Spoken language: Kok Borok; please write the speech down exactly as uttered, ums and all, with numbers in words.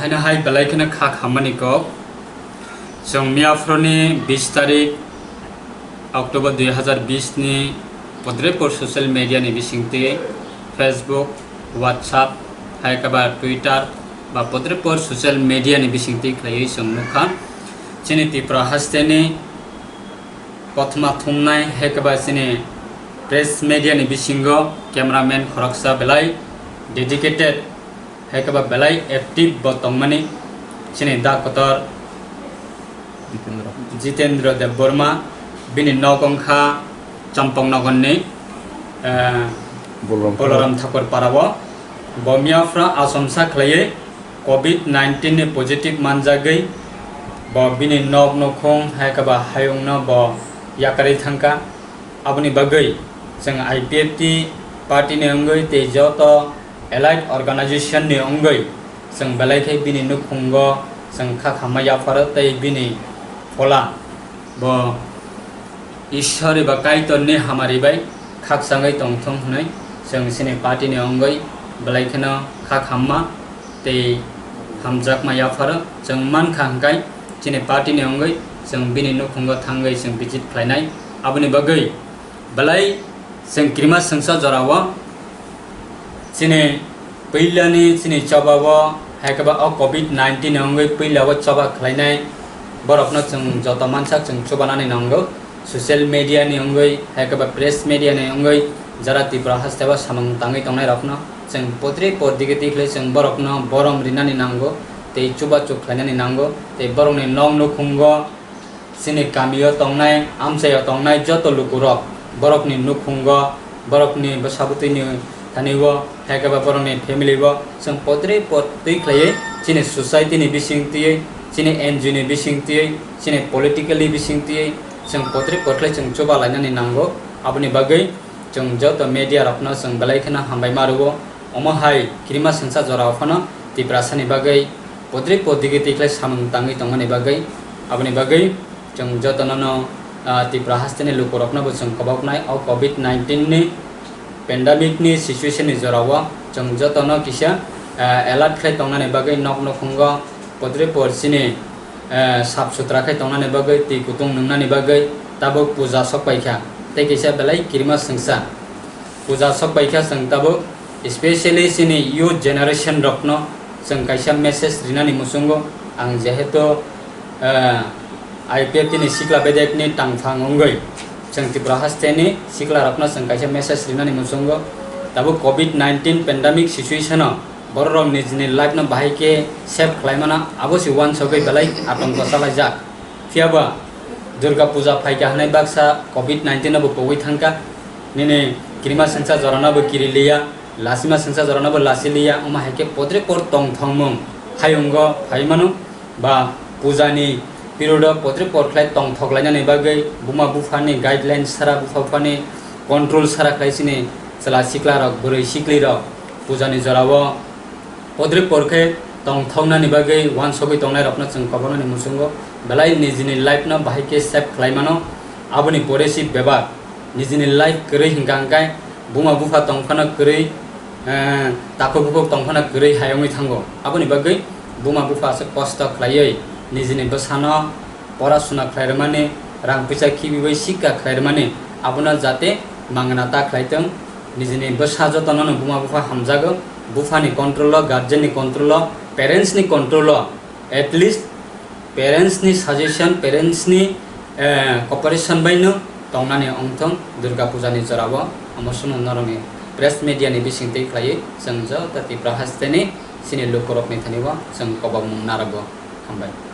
Haino hai belai kheno kha khammani kok. Chwng miyaphorni bis tarik October dui hazar bis ni podrepor social media ni bisingtwi Facebook, WhatsApp, hai khe ba Twitter ba podrepor social media ni bisingtwi khlaiwi chwng nukha. Chini Tripura hasteni kothoma thumnai hai khe ba chini press media ni bisingo cameraman khoroksa belai dedicated hai khe ba belai active bo tongmani chini da kotor Jitendra. Jitendra Debbarma, bini nok wngkha Champaknagarni, eh, Bolaram Bolaram Thakur parao. Bo miyaphra achomsa khlaiwi covid nineteen ni positive manjagwi bo bini nok nukhung hai khe ba hayungno bo yakarwi thangkha. Aboni bagwi chwng I P F T party ni wngwi tei joto allied organization ni wngwi chwng belai khe bini nukhungo chwng kha khamma yapharo tei bini phola bo Ishwar eba Kaitorni hamari bai khakchangwi tongthung hwnwi chwng chini party ni wngwi belai kheno kha khamma tei hamjakma yapharo chwng mankha, hwnkhe chini party ni wngwi chwng bini nukhungo thangwi chwng visit khlainai. Aboni bagwi belai chwng kirima swngsa jorao chini puilani chini chobao hai khe ba o covid nineteen ni wngwi puilao choba khlainai borokno chwng joto mansak chwng chubanani nango. Social media ni wngwi hai khe ba press media ni wngwi jara Tripura hasteo samung tangwi tongnai rokno chwng potri por dige tikhlai chwng borokno borom rinani nango tei chubachu khlainani nango tei borokni nok nukhungo chini kamio tongnai, amchaio tongnai joto lukurok, borokni nukhungo, borokni bwsa bwtwini thani o, hai khe ba borokni family o, chwng potri potwi khlaiwi chini society ni bising twiwi, chini N G O ni bising twiwi, chini political ni bising twiwi, chwng potri pothlai chwng chuba lainani nango. Aboni bagwi chwng joto media rokno chwng belai kheno hambai ma rwo. Omo hai kirima swngsa jorao phano Tiprasani bagwi podri podigi twi khlai samung tangwi tongmani bagwi, aboni bagwi chwng jotono no, ah, Tipra hasteni lukurokno bo chwng koboknai o covid nineteen ni pandemic ni situation ni jorao chwng jotono kisa, ah, alert khlai tongnani bagwi nok nukhungo podri por chini, eh, sap sutra khe tongnani bagwi, twi kutung nwngnani bagwi tabuk puja sok paikha. Tei kisa belai kirima swngsa puja sok paikha chwng tabuk, especially chini youth generation rokno chwng kaisa message rinani muchungo. Ang jehetu, eh, I P F T ni sikla bedekni tangphang wngwi chwng Tripura hasteni sikla rokno chwng kaisa message rinani muchungo. Tabuk covid nineteen pandemic situation o borok rok nijini life no bahai khe save khlai mano, abo se uansugwi belai atongko chalaijak. Phiya ba Durga puja phaikha hwnwi baksa covid nineteen no bo pogwi thangkha, nini kirima swngsa jorano bo kiri liya, lasima swngsa jorano bo lasi liya, omo hai khe podre por tongthokmung hayungo phai mano. Ba puja ni period o podre por khlai tongthok lainani bagwi buma bupha ni guideline sara, bupha bupha ni control sara khlai chini chwla sikla rok, bwrwi sikli rok puja ni jora o podre por khe tongthoknani bagwi uansugwi tongnai rokno chwng koboknani muchungo belai nijini life no bahai khe save khlai mano. Aboni pore si bebak nijini life kwrwi hwnkha hwnkhe buma bupha tong phano kwrwi, eh, takhuk bukhuk tong phano kwrwi hai wngwi thango. Aboni bagwi buma bupha aswk kosto khlaiwi nijini bwsano pora suna khlai rwmani, rang puisa khibiwi sikka khlai rwmani, abono jate mangna ta khlai tong. Nijini bwsa jotono no buma bupha hamjago, buphani control o, guardian ni control o, parents ni control o, at least parents ni suggestion, parents ni, eh, cooperation bai no tongnani wngthong Durga puja ni jora o. Omo sono norokni press media ni bising twi khlaiwi chwng joto Tipra hasteni chini lukurokni thani o chwng kobokmung narago. Hambai.